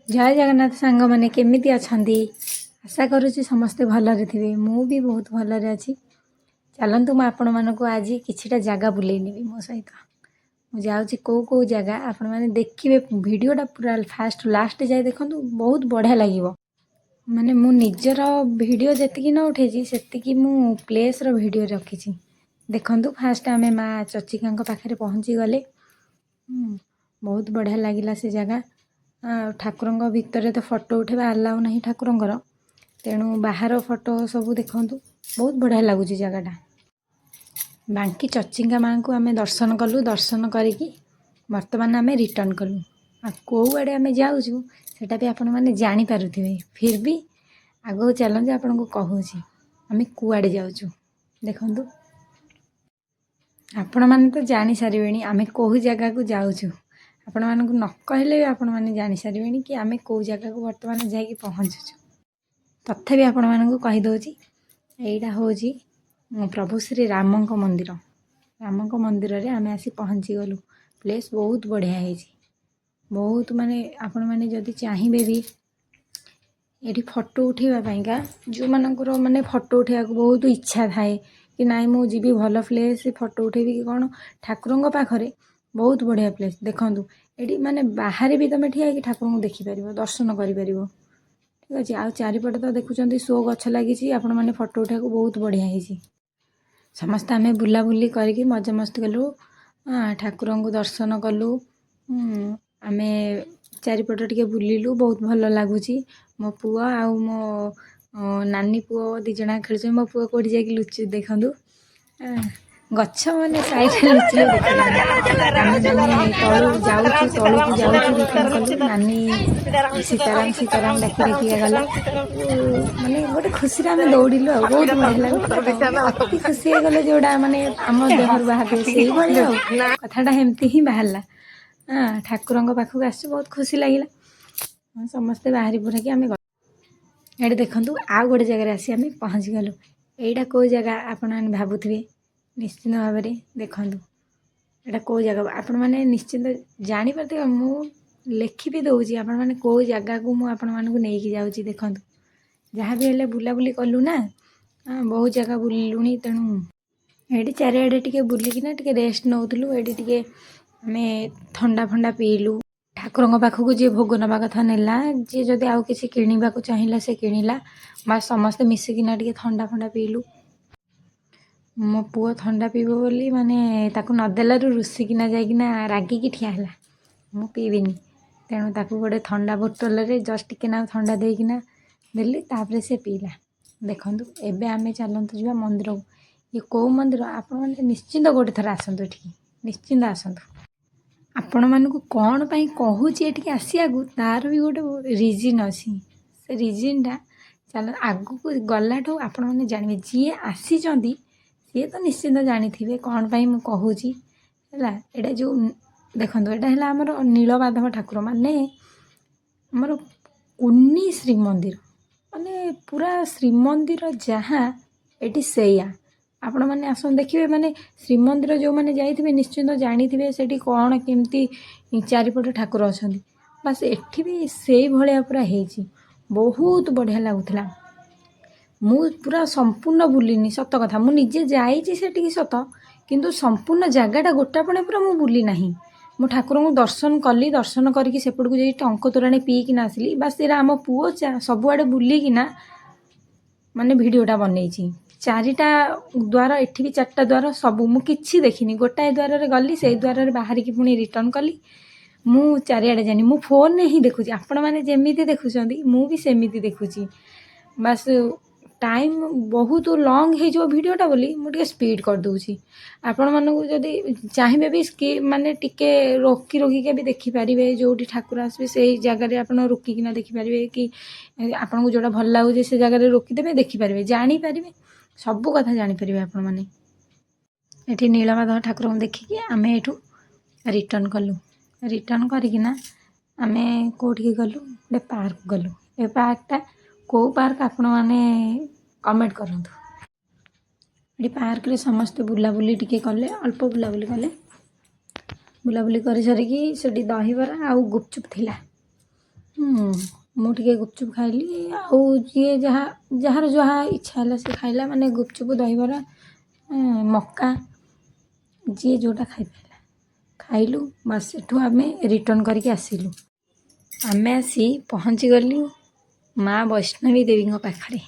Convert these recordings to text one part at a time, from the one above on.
ଜୟ ଜଗନ୍ନାଥ ସାଙ୍ଗମାନେ, କେମିତି ଅଛନ୍ତି? ଆଶା କରୁଛି ସମସ୍ତେ ଭଲରେ ଥିବେ। ମୁଁ ବି ବହୁତ ଭଲରେ ଅଛି। ଚାଲନ୍ତୁ, ମୁଁ ଆପଣମାନଙ୍କୁ ଆଜି କିଛିଟା ଜାଗା ବୁଲେଇ ନେବି ମୋ ସହିତ। ମୁଁ ଯାଉଛି କେଉଁ କେଉଁ ଜାଗା, ଆପଣମାନେ ଦେଖିବେ। ଭିଡ଼ିଓଟା ପୁରା ଫାଷ୍ଟ ଲାଷ୍ଟ ଯାଏ ଦେଖନ୍ତୁ, ବହୁତ ବଢ଼ିଆ ଲାଗିବ। ମାନେ ମୁଁ ନିଜର ଭିଡ଼ିଓ ଯେତିକି ନ ଉଠେଇଛି, ସେତିକି ମୁଁ ପ୍ଲେସ୍ର ଭିଡ଼ିଓ ରଖିଛି। ଦେଖନ୍ତୁ, ଫାଷ୍ଟ ଆମେ ମା ଚର୍ଚ୍ଚିକାଙ୍କ ପାଖରେ ପହଞ୍ଚିଗଲେ। ବହୁତ ବଢ଼ିଆ ଲାଗିଲା ସେ ଜାଗା। ଆଉ ଠାକୁରଙ୍କ ଭିତରେ ତ ଫଟୋ ଉଠେଇବା ଆଲାଉ ନାହିଁ ଠାକୁରଙ୍କର, ତେଣୁ ବାହାର ଫଟୋ ସବୁ ଦେଖନ୍ତୁ। ବହୁତ ବଢ଼ିଆ ଲାଗୁଛି ଜାଗାଟା। ବାଙ୍କି ଚର୍ଚ୍ଚିକା ମାଆଙ୍କୁ ଆମେ ଦର୍ଶନ କଲୁ। ଦର୍ଶନ କରିକି ବର୍ତ୍ତମାନ ଆମେ ରିଟର୍ଣ୍ଣ କଲୁ। ଆଉ କେଉଁଆଡ଼େ ଆମେ ଯାଉଛୁ, ସେଇଟା ବି ଆପଣମାନେ ଜାଣିପାରୁଥିବେ। ଫିର୍ ବି ଆଗକୁ ଚାଲନ୍ତୁ, ଆପଣଙ୍କୁ କହୁଛି ଆମେ କୁଆଡ଼େ ଯାଉଛୁ। ଦେଖନ୍ତୁ, ଆପଣମାନେ ତ ଜାଣିସାରିବେଣି ଆମେ କେଉଁ ଜାଗାକୁ ଯାଉଛୁ। ଆପଣମାନଙ୍କୁ ନ କହିଲେ ବି ଆପଣମାନେ ଜାଣିସାରିବେଣି କି ଆମେ କେଉଁ ଜାଗାକୁ ବର୍ତ୍ତମାନ ଯାଇକି ପହଞ୍ଚୁଛୁ। ତଥାପି ଆପଣମାନଙ୍କୁ କହିଦେଉଛି, ଏଇଟା ହେଉଛି ପ୍ରଭୁ ଶ୍ରୀ ରାମଙ୍କ ମନ୍ଦିର। ରାମଙ୍କ ମନ୍ଦିରରେ ଆମେ ଆସି ପହଞ୍ଚିଗଲୁ। ପ୍ଲେସ୍ ବହୁତ ବଢ଼ିଆ ହେଇଛି, ବହୁତ ମାନେ ଆପଣମାନେ ଯଦି ଚାହିଁବେ ବି ଏଠି ଫଟୋ ଉଠାଇବା ପାଇଁକା, ଯେଉଁମାନଙ୍କର ମାନେ ଫଟୋ ଉଠାଇବାକୁ ବହୁତ ଇଚ୍ଛା ଥାଏ କି ନାଇଁ, ମୁଁ ଯିବି ଭଲ ପ୍ଲେସ୍ ଫଟୋ ଉଠାଇବି କି କ'ଣ ଠାକୁରଙ୍କ ପାଖରେ, ବହୁତ ବଢ଼ିଆ ପ୍ଲେସ୍। ଦେଖନ୍ତୁ, ଏଠି ମାନେ ବାହାରେ ବି ତୁମେ ଠିଆ ହେଇକି ଠାକୁରଙ୍କୁ ଦେଖିପାରିବ, ଦର୍ଶନ କରିପାରିବ। ଠିକ୍ ଅଛି। ଆଉ ଚାରିପଟେ ତ ଦେଖୁଛନ୍ତି ଶୋ ଗଛ ଲାଗିଛି। ଆପଣମାନେ ଫଟୋ ଉଠାଇବାକୁ ବହୁତ ବଢ଼ିଆ ହେଇଛି। ସମସ୍ତେ ଆମେ ବୁଲାବୁଲି କରିକି ମଜାମସ୍ତି କଲୁ, ଠାକୁରଙ୍କୁ ଦର୍ଶନ କଲୁ। ଆମେ ଚାରିପଟ ଟିକେ ବୁଲିଲୁ, ବହୁତ ଭଲ ଲାଗୁଛି। ମୋ ପୁଅ ଆଉ ମୋ ନାନୀ ପୁଅ ଦୁଇ ଜଣ ଖେଳୁଛନ୍ତି। ମୋ ପୁଅ କେଉଁଠି ଯାଇକି ଲୁଚି ଦେଖନ୍ତୁ, ଗଛ ମାନେ ସାଇଡ଼ରେ ଲୁଚିଲେ ଦେଖାଯାଉନି। ଆମେ ମାନେ ତଳୁ ଯାଉଛୁ, ତଳକୁ ଯାଉଛୁ, ରିଟର୍ଣ୍ଣ କଲୁ। ନାନୀ ସୀତାରାମ ସୀତାରାମ ଡାକି ଡାକିକା ଗଲା। ମାନେ ଗୋଟେ ଖୁସିରେ ଆମେ ଦୌଡ଼ିଲୁ ଆଉ ବହୁତ ବଢ଼ିଆ ଲାଗୁଥିଲା। ଅତି ଖୁସି ହେଇଗଲେ ଯେଉଁଟା ମାନେ ଆମ ଦେହରୁ ବାହାରିବ, ସେଇଭଳି ଆଉ କଥାଟା ଏମିତି ହିଁ ବାହାରିଲା। ହଁ, ଠାକୁରଙ୍କ ପାଖକୁ ଆସିଛୁ, ବହୁତ ଖୁସି ଲାଗିଲା। ସମସ୍ତେ ବାହାରି ବୁରାକି ଆମେ ଗଲୁ। ଏଠି ଦେଖନ୍ତୁ, ଆଉ ଗୋଟେ ଜାଗାରେ ଆସି ଆମେ ପହଞ୍ଚିଗଲୁ। ଏଇଟା କେଉଁ ଜାଗା ଆପଣମାନେ ଭାବୁଥିବେ ନିଶ୍ଚିନ୍ତ ଭାବରେ। ଦେଖନ୍ତୁ, ଏଇଟା କେଉଁ ଜାଗା ଆପଣମାନେ ନିଶ୍ଚିନ୍ତ ଜାଣିପାରୁଥିବେ। ମୁଁ ଲେଖି ବି ଦେଉଛି ଆପଣମାନେ କେଉଁ ଜାଗାକୁ ମୁଁ ଆପଣମାନଙ୍କୁ ନେଇକି ଯାଉଛି। ଦେଖନ୍ତୁ, ଯାହା ବି ହେଲେ ବୁଲାବୁଲି କଲୁ ନା, ବହୁତ ଜାଗା ବୁଲିଲୁଣି। ତେଣୁ ଏଇଠି ଚାରିଆଡ଼େ ଟିକେ ବୁଲିକିନା ଟିକେ ରେଷ୍ଟ ନେଉଥିଲୁ। ଏଇଠି ଟିକେ ଆମେ ଥଣ୍ଡା ଫଣ୍ଡା ପିଇଲୁ। ଠାକୁରଙ୍କ ପାଖକୁ ଯିଏ ଭୋଗ ନେବା କଥା ନେଲା, ଯିଏ ଯଦି ଆଉ କିଛି କିଣିବାକୁ ଚାହିଁଲା ସେ କିଣିଲା। ବା ସମସ୍ତେ ମିଶିକିନା ଟିକେ ଥଣ୍ଡା ଫଣ୍ଡା ପିଇଲୁ। ମୋ ପୁଅ ଥଣ୍ଡା ପିଇବ ବୋଲି ମାନେ ତାକୁ ନଦେଲାରୁ ରୁଷିକିନା ଯାଇକିନା ରାଗିକି ଠିଆ ହେଲା, ମୁଁ ପିଇବିନି। ତେଣୁ ତାକୁ ଗୋଟେ ଥଣ୍ଡା ବୋତଲରେ ଜଷ୍ଟ ଟିକେ ନାକୁ ଥଣ୍ଡା ଦେଇକିନା ଦେଲି, ତାପରେ ସେ ପିଇଲା। ଦେଖନ୍ତୁ, ଏବେ ଆମେ ଚାଲନ୍ତୁ ଯିବା ମନ୍ଦିରକୁ। ଇଏ କେଉଁ ମନ୍ଦିର? ଆପଣମାନେ ନିଶ୍ଚିନ୍ତ ଗୋଟେ ଥର ଆସନ୍ତୁ ଏଠିକି, ନିଶ୍ଚିନ୍ତ ଆସନ୍ତୁ। ଆପଣମାନଙ୍କୁ କ'ଣ ପାଇଁ କହୁଛି ଏଠିକି ଆସିବାକୁ, ତା'ର ବି ଗୋଟେ ରିଜିନ୍ ଅଛି। ସେ ରିଜିନ୍ଟା ଚାଲ ଆଗକୁ ଗଲାଠୁ ଆପଣମାନେ ଜାଣିବେ। ଯିଏ ଆସିଛନ୍ତି ସିଏ ତ ନିଶ୍ଚିନ୍ତ ଜାଣିଥିବେ କ'ଣ ପାଇଁ ମୁଁ କହୁଛି। ହେଲା, ଏଇଟା ଯେଉଁ ଦେଖନ୍ତୁ, ଏଇଟା ହେଲା ଆମର ନୀଳମାଧବ ଠାକୁର, ମାନେ ଆମର କୁନି ଶ୍ରୀମନ୍ଦିର। ମାନେ ପୁରା ଶ୍ରୀମନ୍ଦିର ଯାହା ଏଠି ସେଇଆ। ଆପଣମାନେ ଆସନ୍ତୁ, ଦେଖିବେ। ମାନେ ଶ୍ରୀମନ୍ଦିର ଯେଉଁମାନେ ଯାଇଥିବେ ନିଶ୍ଚିନ୍ତ ଜାଣିଥିବେ ସେଠି କ'ଣ କେମିତି ଚାରିପଟେ ଠାକୁର ଅଛନ୍ତି। ବାସ୍, ଏଠି ବି ସେଇଭଳିଆ ପୁରା ହେଇଛି। ବହୁତ ବଢ଼ିଆ ଲାଗୁଥିଲା। ମୁଁ ପୁରା ସମ୍ପୂର୍ଣ୍ଣ ବୁଲିନି, ସତ କଥା। ମୁଁ ନିଜେ ଯାଇଛି ସେଠିକି ସତ, କିନ୍ତୁ ସମ୍ପୂର୍ଣ୍ଣ ଜାଗାଟା ଗୋଟାପଣେ ପୁରା ମୁଁ ବୁଲି ନାହିଁ। ମୁଁ ଠାକୁରଙ୍କୁ ଦର୍ଶନ କଲି, ଦର୍ଶନ କରିକି ସେପଟକୁ ଯାଇ ଟଙ୍କ ତୋରାଣି ପିଇକିନା ଆସିଲି। ବାସ୍, ସେଇଟା ଆମ ପୁଅ ସବୁଆଡ଼େ ବୁଲିକିନା ମାନେ ଭିଡ଼ିଓଟା ବନେଇଛି। ଚାରିଟା ଦ୍ୱାର, ଏଠି ବି ଚାରିଟା ଦ୍ୱାର ସବୁ। ମୁଁ କିଛି ଦେଖିନି। ଗୋଟାଏ ଦ୍ୱାରରେ ଗଲି, ସେଇ ଦ୍ୱାରରେ ବାହାରିକି ପୁଣି ରିଟର୍ଣ୍ଣ କଲି। ମୁଁ ଚାରିଆଡ଼େ ଯାଇନି। ମୁଁ ଫୋନ୍ରେ ହିଁ ଦେଖୁଛି। ଆପଣମାନେ ଯେମିତି ଦେଖୁଛନ୍ତି, ମୁଁ ବି ସେମିତି ଦେଖୁଛି। ବାସ୍, ଟାଇମ୍ ବହୁତ ଲଙ୍ଗ୍ ହେଇଯିବ ଭିଡ଼ିଓଟା ବୋଲି ମୁଁ ଟିକେ ସ୍ପିଡ଼୍ କରିଦେଉଛି। ଆପଣମାନଙ୍କୁ ଯଦି ଚାହିଁବେ ବି ମାନେ ଟିକେ ରୋକି ରୋକିକା ବି ଦେଖିପାରିବେ। ଯେଉଁଠି ଠାକୁର ଆସିବେ, ସେଇ ଜାଗାରେ ଆପଣ ରୋକିକିନା ଦେଖିପାରିବେ କି ଆପଣଙ୍କୁ ଯେଉଁଟା ଭଲ ଲାଗୁଛି ସେ ଜାଗାରେ ରୋକିଦେବେ, ଦେଖିପାରିବେ, ଜାଣିପାରିବେ, ସବୁ କଥା ଜାଣିପାରିବେ ଆପଣମାନେ। ଏଠି ନୀଳମାଧବ ଠାକୁରଙ୍କୁ ଦେଖିକି ଆମେ ଏଠୁ ରିଟର୍ଣ୍ଣ କଲୁ। ରିଟର୍ଣ୍ଣ କରିକିନା ଆମେ କେଉଁଠିକି ଗଲୁ? ଗୋଟେ ପାର୍କ ଗଲୁ। ଏ ପାର୍କଟା କେଉଁ ପାର୍କ, ଆପଣମାନେ କମେଣ୍ଟ କରନ୍ତୁ। ଏଠି ପାର୍କରେ ସମସ୍ତେ ବୁଲାବୁଲି ଟିକେ କଲେ, ଅଳ୍ପ ବୁଲାବୁଲି କଲେ। ବୁଲାବୁଲି କରିସାରିକି ସେଠି ଦହିବରା ଆଉ ଗୁପଚୁପ୍ ଥିଲା। ମୁଁ ଟିକେ ଗୁପଚୁପ୍ ଖାଇଲି। ଆଉ ଯିଏ ଯାହା ଯାହାର ଯାହା ଇଚ୍ଛା ହେଲା ସେ ଖାଇଲା, ମାନେ ଗୁପଚୁପ୍, ଦହିବରା, ମକା, ଯିଏ ଯେଉଁଟା ଖାଇପାରିଲା ଖାଇଲୁ। ବାସ୍, ସେଠୁ ଆମେ ରିଟର୍ଣ୍ଣ କରିକି ଆସିଲୁ। ଆମେ ଆସି ପହଞ୍ଚିଗଲୁ ମା ବୈଷ୍ଣବୀ ଦେବୀଙ୍କ ପାଖରେ।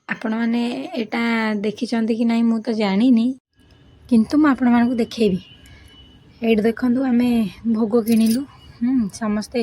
ଆପଣମାନେ ଏଇଟା ଦେଖିଛନ୍ତି କି ନାହିଁ ମୁଁ ତ ଜାଣିନି, କିନ୍ତୁ ମୁଁ ଆପଣମାନଙ୍କୁ ଦେଖେଇବି। ଏଇଠି ଦେଖନ୍ତୁ, ଆମେ ଭୋଗ କିଣିଲୁ। ସମସ୍ତେ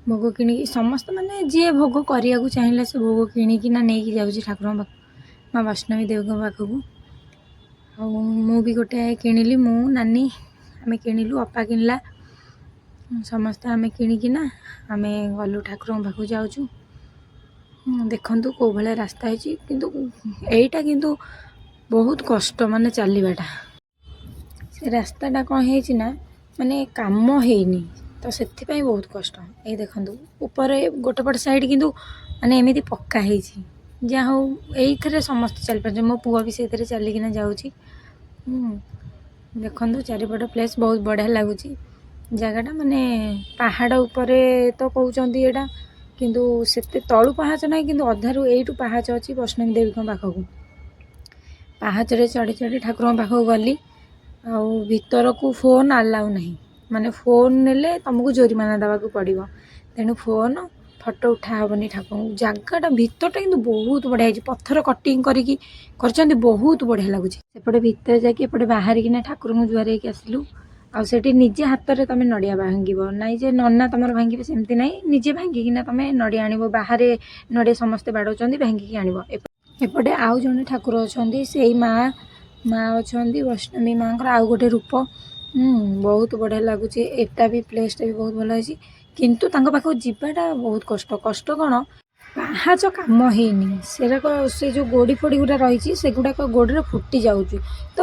ଭୋଗ କିଣିକି, ସମସ୍ତେ ମାନେ ଯିଏ ଭୋଗ କରିବାକୁ ଚାହିଁଲା ସେ ଭୋଗ କିଣିକିନା ନେଇକି ଯାଉଛି ଠାକୁରଙ୍କ ପାଖକୁ, ମା ବୈଷ୍ଣବୀ ଦେବୀଙ୍କ ପାଖକୁ। ଆଉ ମୁଁ ବି ଗୋଟେ କିଣିଲି। ମୁଁ, ନାନୀ ଆମେ କିଣିଲୁ, ଅପା କିଣିଲା, ସମସ୍ତେ ଆମେ କିଣିକିନା ଆମେ ଗଲୁ, ଠାକୁରଙ୍କ ପାଖକୁ ଯାଉଛୁ। ଦେଖନ୍ତୁ କେଉଁ ଭଳିଆ ରାସ୍ତା ହେଇଛି। କିନ୍ତୁ ଏଇଟା କିନ୍ତୁ ବହୁତ କଷ୍ଟ, ମାନେ ଚାଲିବାଟା। ସେ ରାସ୍ତାଟା କ'ଣ ହେଇଛି ନା, ମାନେ କାମ ହେଇନି ତ, ସେଥିପାଇଁ ବହୁତ କଷ୍ଟ। ଏଇ ଦେଖନ୍ତୁ, ଉପରେ ଗୋଟେ ପଟ ସାଇଡ଼୍ କିନ୍ତୁ ମାନେ ଏମିତି ପକ୍କା ହେଇଛି। ଯାହା ହଉ, ଏଇଥିରେ ସମସ୍ତେ ଚାଲିପାରୁଛନ୍ତି। ମୋ ପୁଅ ବି ସେଇଥିରେ ଚାଲିକିନା ଯାଉଛି। ଦେଖନ୍ତୁ ଚାରିପଟ ପ୍ଲେସ୍, ବହୁତ ବଢ଼ିଆ ଲାଗୁଛି ଜାଗାଟା। ମାନେ ପାହାଡ଼ ଉପରେ ତ କହୁଛନ୍ତି ଏଇଟା, କିନ୍ତୁ ସେତେ ତଳୁ ପାହାଚ ନାହିଁ, କିନ୍ତୁ ଅଧାରୁ ଏଇଠୁ ପାହାଚ ଅଛି ବୈଷ୍ଣବୀ ଦେବୀଙ୍କ ପାଖକୁ। ପାହାଚରେ ଚଢ଼ି ଚଢ଼ି ଠାକୁରଙ୍କ ପାଖକୁ ଗଲି। ଆଉ ଭିତରକୁ ଫୋନ୍ ଆଲାଉ ନାହିଁ, ମାନେ ଫୋନ୍ ନେଲେ ତୁମକୁ ଜୋରିମାନା ଦେବାକୁ ପଡ଼ିବ। ତେଣୁ ଫୋନ୍ ଫଟୋ ଉଠା ହେବନି ଠାକୁରଙ୍କୁ। ଜାଗାଟା ଭିତରଟା କିନ୍ତୁ ବହୁତ ବଢ଼ିଆ ହେଇଛି। ପଥର କଟିଂ କରିକି କରିଛନ୍ତି, ବହୁତ ବଢ଼ିଆ ଲାଗୁଛି। ସେପଟେ ଭିତରେ ଯାଇକି ଏପଟେ ବାହାରିକିନା ଠାକୁରଙ୍କୁ ଜୁହାର ହେଇକି ଆସିଲୁ। ଆଉ ସେଠି ନିଜେ ହାତରେ ତୁମେ ନଡ଼ିଆ ଭାଙ୍ଗିବ, ନାଇଁ ଯେ ନନା ତୁମର ଭାଙ୍ଗିବେ ସେମିତି ନାହିଁ। ନିଜେ ଭାଙ୍ଗିକିନା ତୁମେ ନଡ଼ିଆ ଆଣିବ। ବାହାରେ ନଡ଼ିଆ ସମସ୍ତେ ବାଡ଼ଉଛନ୍ତି, ଭାଙ୍ଗିକି ଆଣିବ। ଏପଟେ ଆଉ ଜଣେ ଠାକୁର ଅଛନ୍ତି, ସେଇ ମା ଅଛନ୍ତି, ବୈଷ୍ଣବୀ ମାଙ୍କର ଆଉ ଗୋଟେ ରୂପ। ବହୁତ ବଢ଼ିଆ ଲାଗୁଛି। ଏଟା ବି ପ୍ଲେସ୍ଟା ବି ବହୁତ ଭଲ ହେଇଛି, କିନ୍ତୁ ତାଙ୍କ ପାଖକୁ ଯିବାଟା ବହୁତ କଷ୍ଟ। କଷ୍ଟ କ'ଣ? ପାହାଚ କାମ ହେଇନି। ସେରାକ ସେ ଯେଉଁ ଗୋଡ଼ି ଫୋଡ଼ି ଗୁଡ଼ା ରହିଛି, ସେଗୁଡ଼ାକ ଗୋଡ଼ିରେ ଫୁଟି ଯାଉଛି ତ।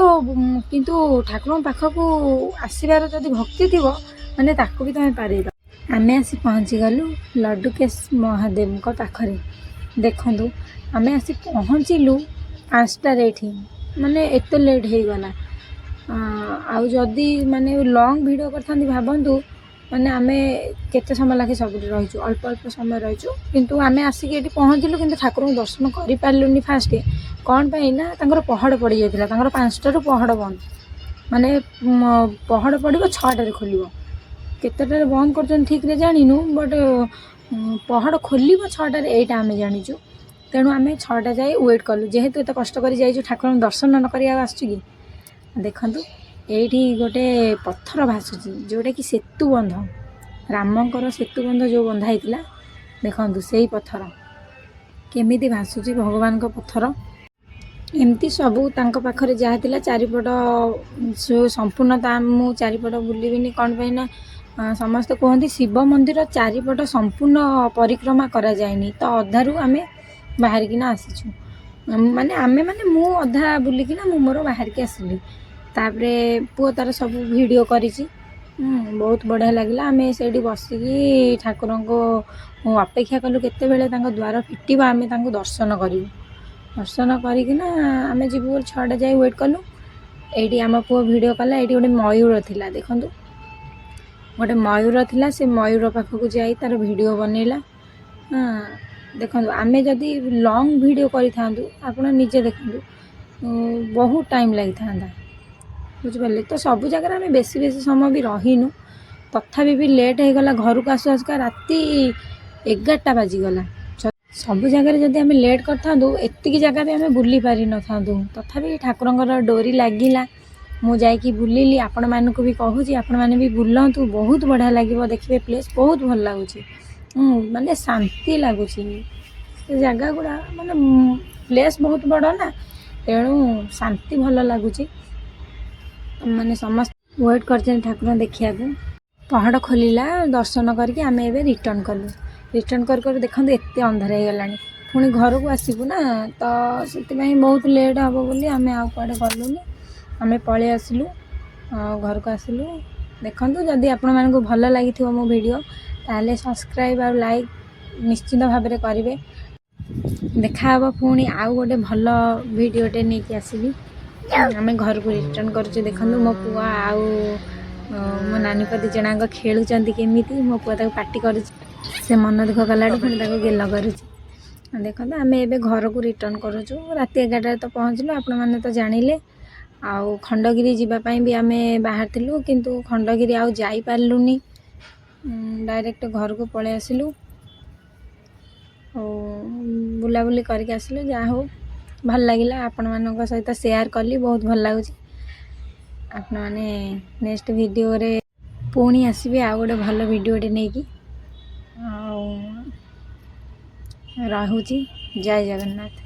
କିନ୍ତୁ ଠାକୁରଙ୍କ ପାଖକୁ ଆସିବାର ଯଦି ଭକ୍ତି ଥିବ, ମାନେ ତାକୁ ବି ତୁମେ ପାରିବ। ଆମେ ଆସି ପହଞ୍ଚିଗଲୁ ଲଡ଼ୁକେଶ ମହାଦେବଙ୍କ ପାଖରେ। ଦେଖନ୍ତୁ, ଆମେ ଆସି ପହଞ୍ଚିଲୁ 5ଟାରେ ଏଠି, ମାନେ ଏତେ ଲେଟ୍ ହେଇଗଲା। ଆଉ ଯଦି ମାନେ ଲଙ୍ଗ୍ ଭିଡ଼ିଓ କରିଥାନ୍ତି, ଭାବନ୍ତୁ ମାନେ ଆମେ କେତେ ସମୟ ଲାଗେ ସବୁଠି ରହିଛୁ, ଅଳ୍ପ ଅଳ୍ପ ସମୟ ରହିଛୁ। କିନ୍ତୁ ଆମେ ଆସିକି ଏଠି ପହଞ୍ଚିଲୁ, କିନ୍ତୁ ଠାକୁରଙ୍କୁ ଦର୍ଶନ କରିପାରିଲୁନି ଫାଷ୍ଟ। କ'ଣ ପାଇଁ ନା ତାଙ୍କର ପହଡ଼ ପଡ଼ିଯାଇଥିଲା। ତାଙ୍କର 5ଟାରୁ ପହଡ଼ ବନ୍ଦ, ମାନେ ପହଡ଼ ପଡ଼ିବ, 6ଟାରେ ଖୋଲିବ। କେତେଟାରେ ବନ୍ଦ କରୁଛନ୍ତି ଠିକ୍ରେ ଜାଣିନୁ, ବଟ୍ ପହଡ଼ ଖୋଲିବ 6ଟାରେ, ଏଇଟା ଆମେ ଜାଣିଛୁ। ତେଣୁ ଆମେ 6ଟା ଯାଏ ୱେଟ୍ କଲୁ। ଯେହେତୁ ଏତେ କଷ୍ଟ କରି ଯାଇଛୁ, ଠାକୁରଙ୍କୁ ଦର୍ଶନ ନ କରି ଆଉ ଆସୁଛୁ କି? ଦେଖନ୍ତୁ, ଏଇଠି ଗୋଟେ ପଥର ଭାସୁଛି, ଯେଉଁଟାକି ସେତୁ ବନ୍ଧ, ରାମଙ୍କର ସେତୁ ବନ୍ଧ ଯେଉଁ ବନ୍ଧା ହେଇଥିଲା। ଦେଖନ୍ତୁ ସେଇ ପଥର କେମିତି ଭାସୁଛି, ଭଗବାନଙ୍କ ପଥର। ଏମିତି ସବୁ ତାଙ୍କ ପାଖରେ ଯାହା ଥିଲା ଚାରିପଟ ସମ୍ପୂର୍ଣ୍ଣ ତା ମୁଁ ଚାରିପଟ ବୁଲିବିନି। କ'ଣ ପାଇଁ ନା ସମସ୍ତେ କୁହନ୍ତି ଶିବ ମନ୍ଦିର ଚାରିପଟ ସମ୍ପୂର୍ଣ୍ଣ ପରିକ୍ରମା କରାଯାଏନି। ତ ଅଧାରୁ ଆମେ ବାହାରିକିନା ଆସିଛୁ, ମାନେ ଆମେ ମାନେ ମୁଁ ଅଧା ବୁଲିକିନା ମୁଁ ମୋର ବାହାରିକି ଆସିଲି। ତାପରେ ପୁଅ ତାର ସବୁ ଭିଡ଼ିଓ କରିଛି। ବହୁତ ବଢ଼ିଆ ଲାଗିଲା। ଆମେ ସେଇଠି ବସିକି ଠାକୁରଙ୍କୁ ଅପେକ୍ଷା କଲୁ, କେତେବେଳେ ତାଙ୍କ ଦ୍ୱାର ଫିଟିବ, ଆମେ ତାଙ୍କୁ ଦର୍ଶନ କରିବୁ। ଦର୍ଶନ କରିକିନା ଆମେ ଯିବୁ ବୋଲି 6ଟା ଯାଏ ୱେଟ୍ କଲୁ। ଏଇଠି ଆମ ପୁଅ ଭିଡ଼ିଓ କଲା। ଏଇଠି ଗୋଟେ ମୟୂର ଥିଲା। ଦେଖନ୍ତୁ, ଗୋଟେ ମୟୂର ଥିଲା, ସେ ମୟୂର ପାଖକୁ ଯାଇ ତାର ଭିଡ଼ିଓ ବନେଇଲା। ହଁ, ଦେଖନ୍ତୁ, ଆମେ ଯଦି ଲଙ୍ଗ୍ ଭିଡ଼ିଓ କରିଥାନ୍ତୁ, ଆପଣ ନିଜେ ଦେଖନ୍ତୁ, ବହୁତ ଟାଇମ୍ ଲାଗିଥାନ୍ତା, ବୁଝିପାରିଲେ ତ? ସବୁ ଜାଗାରେ ଆମେ ବେଶୀ ବେଶୀ ସମୟ ବି ରହିନୁ। ତଥାପି ବି ଲେଟ୍ ହେଇଗଲା। ଘରକୁ ଆସୁ ଆସୁକା ରାତି 11ଟା ବାଜିଗଲା। ସବୁ ଜାଗାରେ ଯଦି ଆମେ ଲେଟ୍ କରିଥାନ୍ତୁ, ଏତିକି ଜାଗା ବି ଆମେ ବୁଲି ପାରିନଥାନ୍ତୁ। ତଥାପି ଠାକୁରଙ୍କର ଡୋରି ଲାଗିଲା, ମୁଁ ଯାଇକି ବୁଲିଲି। ଆପଣମାନଙ୍କୁ ବି କହୁଛି, ଆପଣମାନେ ବି ବୁଲନ୍ତୁ, ବହୁତ ବଢ଼ିଆ ଲାଗିବ। ଦେଖିବେ, ପ୍ଲେସ୍ ବହୁତ ଭଲ ଲାଗୁଛି, ମାନେ ଶାନ୍ତି ଲାଗୁଛି ସେ ଜାଗା ଗୁଡ଼ା। ମାନେ ପ୍ଲେସ୍ ବହୁତ ବଡ଼ ନା, ତେଣୁ ଶାନ୍ତି ଭଲ ଲାଗୁଛି। ମାନେ ସମସ୍ତେ ୱେଟ୍ କରିଛନ୍ତି ଠାକୁରଙ୍କୁ ଦେଖିବାକୁ। ପହଡ଼ ଖୋଲିଲା, ଦର୍ଶନ କରିକି ଆମେ ଏବେ ରିଟର୍ଣ୍ଣ କଲୁ। ରିଟର୍ଣ୍ଣ କରୁ କରୁ ଦେଖନ୍ତୁ ଏତେ ଅନ୍ଧାର ହେଇଗଲାଣି। ପୁଣି ଘରକୁ ଆସିବୁ ନା, ତ ସେଥିପାଇଁ ବହୁତ ଲେଟ୍ ହେବ ବୋଲି ଆମେ ଆଉ କୁଆଡ଼େ ଗଲୁନି। ଆମେ ପଳେଇ ଆସିଲୁ ଆଉ ଘରକୁ ଆସିଲୁ। ଦେଖନ୍ତୁ, ଯଦି ଆପଣମାନଙ୍କୁ ଭଲ ଲାଗିଥିବ ମୋ ଭିଡ଼ିଓ, ତାହେଲେ ସବସ୍କ୍ରାଇବ୍ ଆଉ ଲାଇକ୍ ନିଶ୍ଚିନ୍ତ ଭାବରେ କରିବେ। ଦେଖାହେବ ପୁଣି ଆଉ ଗୋଟେ ଭଲ ଭିଡ଼ିଓଟେ ନେଇକି ଆସିବି। ଆମେ ଘରକୁ ରିଟର୍ଣ୍ଣ କରୁଛୁ। ଦେଖନ୍ତୁ, ମୋ ପୁଅ ଆଉ ମୋ ନାନୀ ପୁଅ ଦୁଇ ଜଣଙ୍କ ଖେଳୁଛନ୍ତି କେମିତି। ମୋ ପୁଅ ତାକୁ ପାଟି କରୁଛି। ସେ ମନ ଦୁଃଖ କଲାଠୁ ପୁଣି ତାକୁ ଗେଲ କରୁଛି। ଦେଖନ୍ତୁ, ଆମେ ଏବେ ଘରକୁ ରିଟର୍ଣ୍ଣ କରୁଛୁ। ରାତି 11ଟାରେ ତ ପହଞ୍ଚିଲୁ, ଆପଣମାନେ ତ ଜାଣିଲେ। ଆଉ ଖଣ୍ଡଗିରି ଯିବା ପାଇଁ ବି ଆମେ ବାହାରିଥିଲୁ, କିନ୍ତୁ ଖଣ୍ଡଗିରି ଆଉ ଯାଇପାରିଲୁନି, ଡାଇରେକ୍ଟ ଘରକୁ ପଳେଇ ଆସିଲୁ। ଆଉ ବୁଲାବୁଲି କରିକି ଆସିଲୁ। ଯାହା ହଉ, ଭଲ ଲାଗିଲା, ଆପଣମାନଙ୍କ ସହିତ ସେୟାର କଲି, ବହୁତ ଭଲ ଲାଗୁଛି। ଆପଣମାନେ ନେକ୍ସଟ ଭିଡ଼ିଓରେ ପୁଣି ଆସିବେ ଆଉ ଗୋଟେ ଭଲ ଭିଡ଼ିଓଟେ ନେଇକି। ଆଉ ରହୁଛି, ଜୟ ଜଗନ୍ନାଥ।